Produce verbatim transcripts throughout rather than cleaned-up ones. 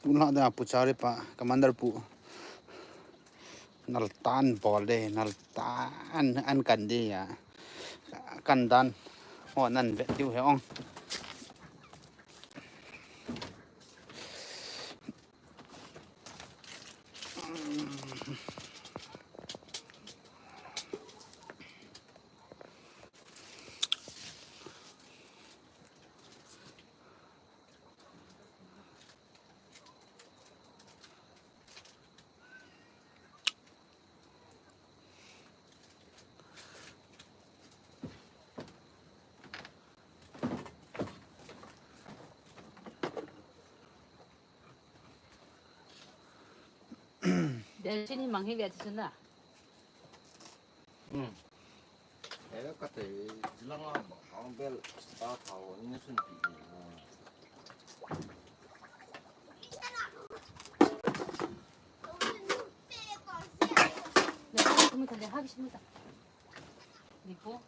Pu lah da pu chari pa commander pu. Naltan bol de, naltan an kan de ya. Kan dan. Ho nan vet diu he ong. Bel chini mang hi ve ti sun na. Hmm. Ele ka te jilang a ba ang bel sta thao ni sun pi ni. Ni po.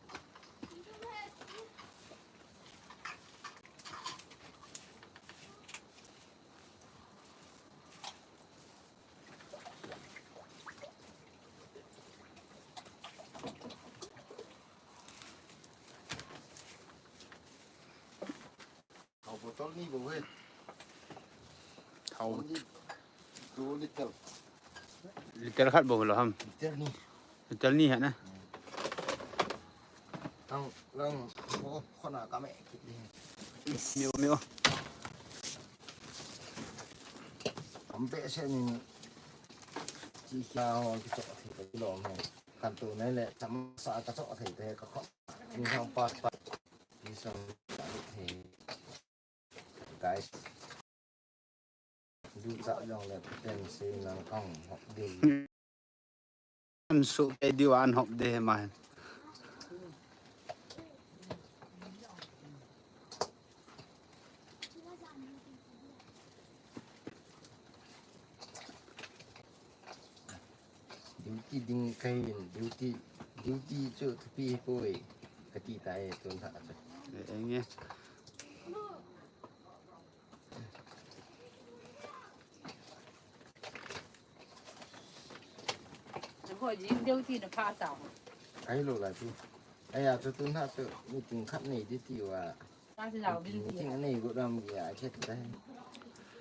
Thao bottle ni bou he. Thao. Only two liter. Liter khat bou lo ham. Liter ni. Liter ni ha na. Lang, lang, oh, khona ka me kit ni. Miu, miu. Am pe se ni. Chi kya ho ki chok thei ka lo me. Kan tu ne le cham sa ka chok thei te ka kho. Ni ha pa pa. Ni sa thei. Guys. Du cha jong le pen se nang kang hop de. An su pe diu an hop de ma. Duty ding kahin, duty, duty chu thupi hi poi. Kati tai tun tha chu. Enge. Ko jing duty na pha ta. Ai lo la chu. Ai ya chu tun tha chu meeting khat nei di ti wa. Meeting anei got ram kei a khet tai.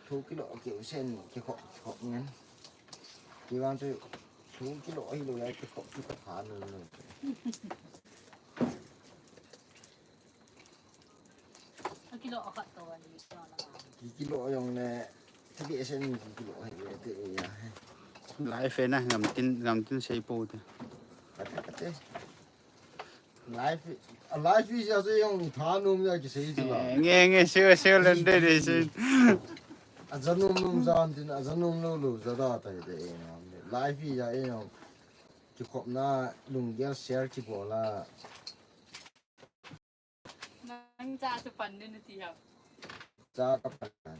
Thu kilo keu sen kei khop khop ngen. Kei vang chu thu kilo hi lo lai kei khop chu ka pha lo lo. Kilo a khat to ani. Kei kilo jong le. Thu kei sen kei kilo hi le te ya. Life na ngam tin ngam tin sei po te. Kate kate. Life, a life is just a young thanum ya ki sei jila. Nge nge sure sure lende de sei. A janum num jan tin a janum lo lo jada ta de. Life is a young ki khop na lunggel share ki bola. Nang cha chu pan ni ti ha. Cha ka pan.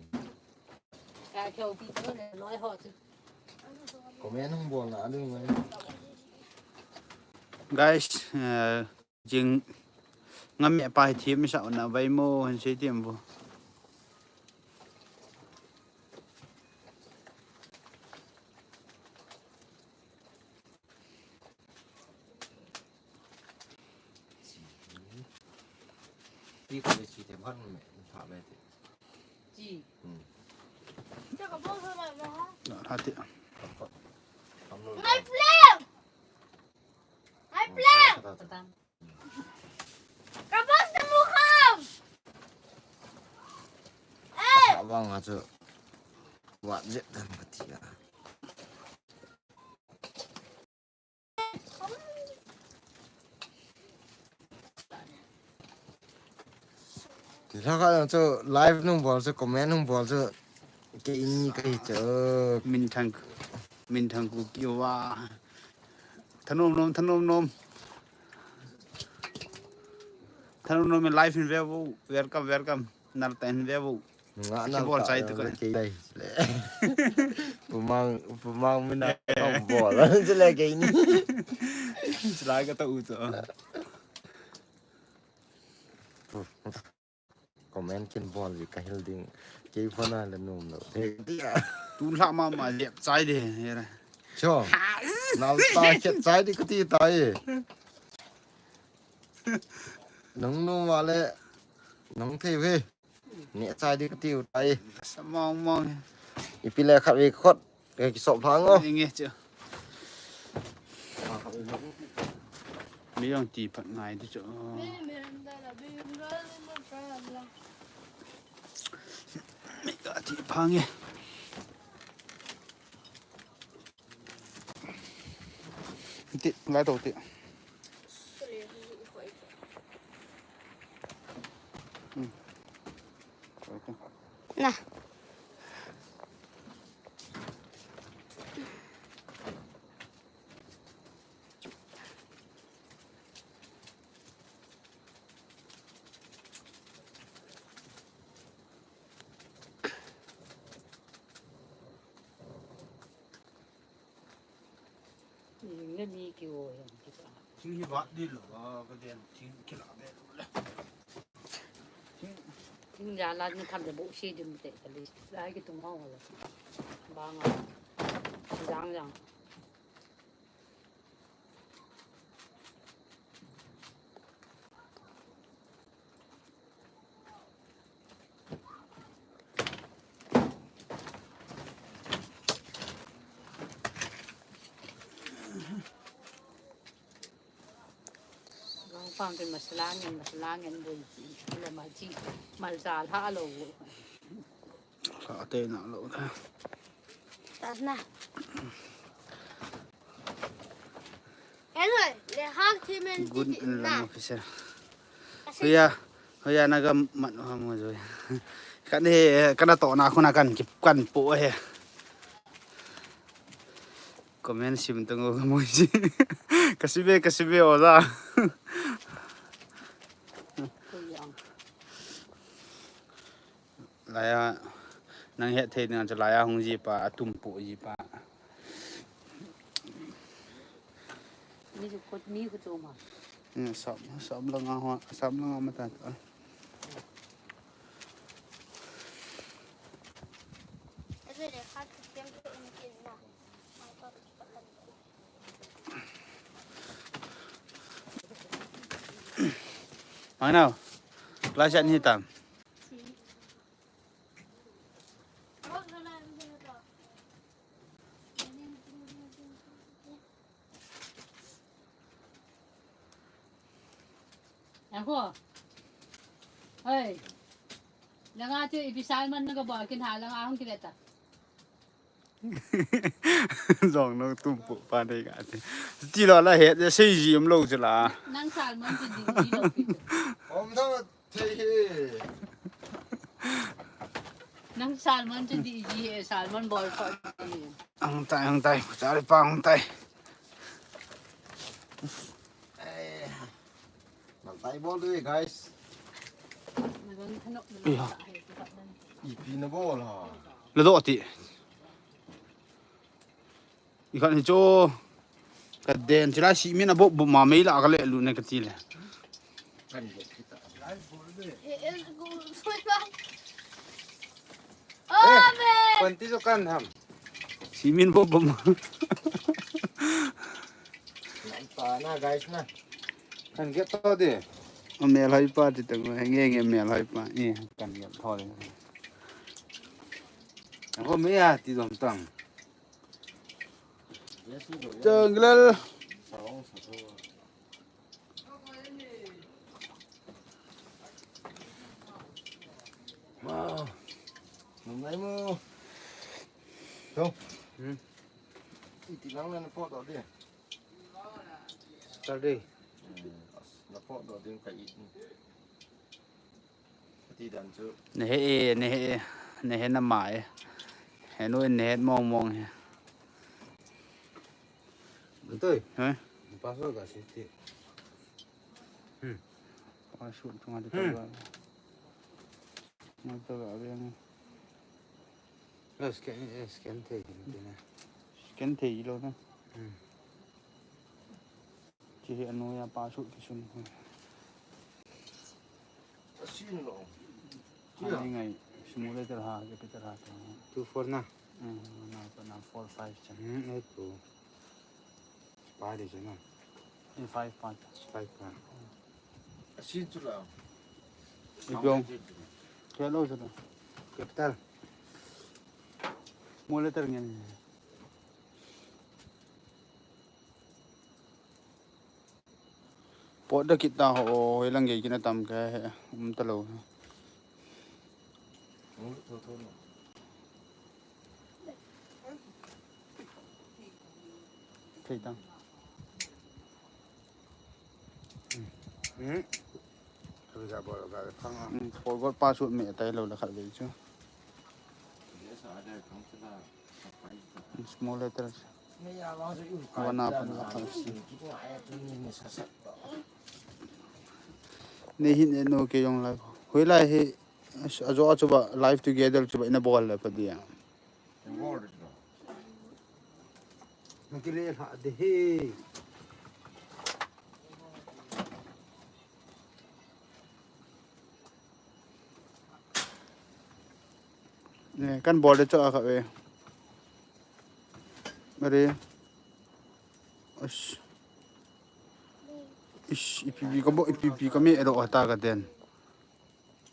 Ka kheu pi chu le loi ho chu. Comment hung bol na ding mai. Guys, eh, jing ngam me pa hi thiam sa na vai mo han sei tiam bo. Pi ko le chi te man me tha me te. Chi. Hmm. Cha ka bol sa ma ma ha. Na ra te. Kam lo. Mai plem. Mai plem. Ka bol sa mu kham. Eh. Ka bang a chu. Wa je kan ka ti a. Laka chu live nung bol chu comment nung bol chu keini kahi chu. Minthang, Minthang Kuki wa. Thanom nom, thanom nom. Thanom nom live in ve vo. Welcome, welcome. Nalta in ve vo. Nga na bol chai tu ka. Kei dai le. Pumang, pumang mina ka bol. Chule kei ni. Chulai ka ta u chu. Comment kin bol ji ka hil ding. Kei phone a le nom lo. He dia. Tu lha ma ma lep chai de he ra. Cho. Nal ta khet chai di ka ti tai. Nang nom ma le. Nang thei ve. Ne chai di ka ti u tai. Sa mong mong. Ipi le khat ve khot. Ka kisop phang o. Nge chu. Mi jong ti phat ngai di chu. Mi ka ti phang e. Ti, ngai to ti. Hmm. Na. Ning le mi ki o yang ki ta. Thing hi vat di lo, a, ka den thing ki la be lo le. Thing, thing ja la ni tham de bo si dum te ka li. Lai ki tung hong la. Ba nga. Jang jang. Gang pang kin masala ngen, masala ngen bui. Kila ma chi, mal jal ha lo. Ka te na lo da. Tas na. Hello, le hak thi men. Good ti and na. Lang officer. Kasi Hoya, hoya na ga mat ha mo joi. Kan he, kana to na khuna kan kip kan po he. Comment sim tang o ka moi ji. Kasibe, kasibe o la. Hoya. Laiya, nang het thei ding chu laiya hung ji pa, atum pu ji pa. Mi chu kot mi khu chu ma. Hmm, sap, sap langa ho, sap langa ma ta ta. Manau, class ni tam. Ako. Hey. Langa chu ipi salmon na ka ba kin ha langa hung kileta. Jong no tum pu pa dei ka ti. Ti lo la he, sei ji um lo chu la. Nang salmon chu di ji lo ki. Om thang thei he. Nang salmon chu di ji he, salmon bol so di he. Ang tai, ang tai, chari pa ang tai. Eh. Nang tai bol tu, guys. Iya. Ipi na bol ha. La do ti. Ikhat ni chu ka den chila si min a bop bop ma mei la ka le lu ne ka ti le. Eh, kan ti chu kan ham. Si min bop bop ma. Nang pa na, guys na. Kan get to de. A mel hai pa ti tang nge nge mel hai pa. Eh, kan get to de. Ko me ya ti dom tang. Jungle. Wow. Nung nai mo. Yo. Hmm. Iti lang na po to de. Tadi. Hmm. Na po to din ka it. Ti dan chu. Ne he e, ne he e, ne he na ma e. He nu ne he mong mong he. Betul. He? Pasal ka siti. Hmm. Pasal tu ada tu. Hmm. Ada tu ada yang. Scan, scan thei kit na. Scan thei lo na. Chi hi anoiya password kisun. Ngai small letter ha, capital ha. Two four na. Na pa na four five chan. Hmm, eight two. Pa de na. In five pa. Five pa. Asin chu la. Ipiong. Kya lo chu la. Capital. Small letter ngen. Pot da kita ho, hoilang gei kina tam ka he, um ta lo. Thei tang. Hmm. Forgot password me tai lo la khat ve chu. Small letters. Wana pana khat si. Nei hin e no ke jong lai. Hoilai hi ajo achuba live together chuba ina bol la pa dia. Nakile ha de he. Kan bol de cho a kha ve. Mari. Ish. Ish, ipi pi ka bo, ipi pi ka me ero ata ka den.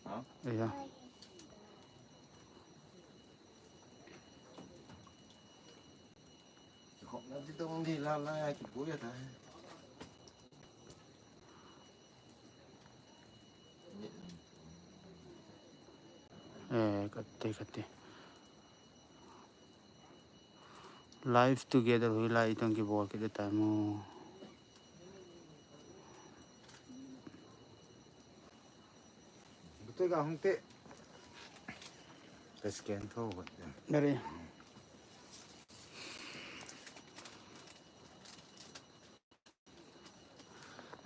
Ha? Iya. Ki khop na ti tong di la la ya ki bu ya ta. Eh, kate, kate. Live together hoilai itong kibol kit tai mo. Betul ka hong te. Ka scan tho. Dari.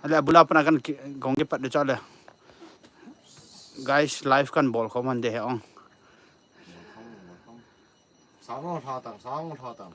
Ale, abula pana kan ki-, kong kipat de chale. Guys, live kan bol khom han de he ong. Sang lo tha tang, sang lo tha tang.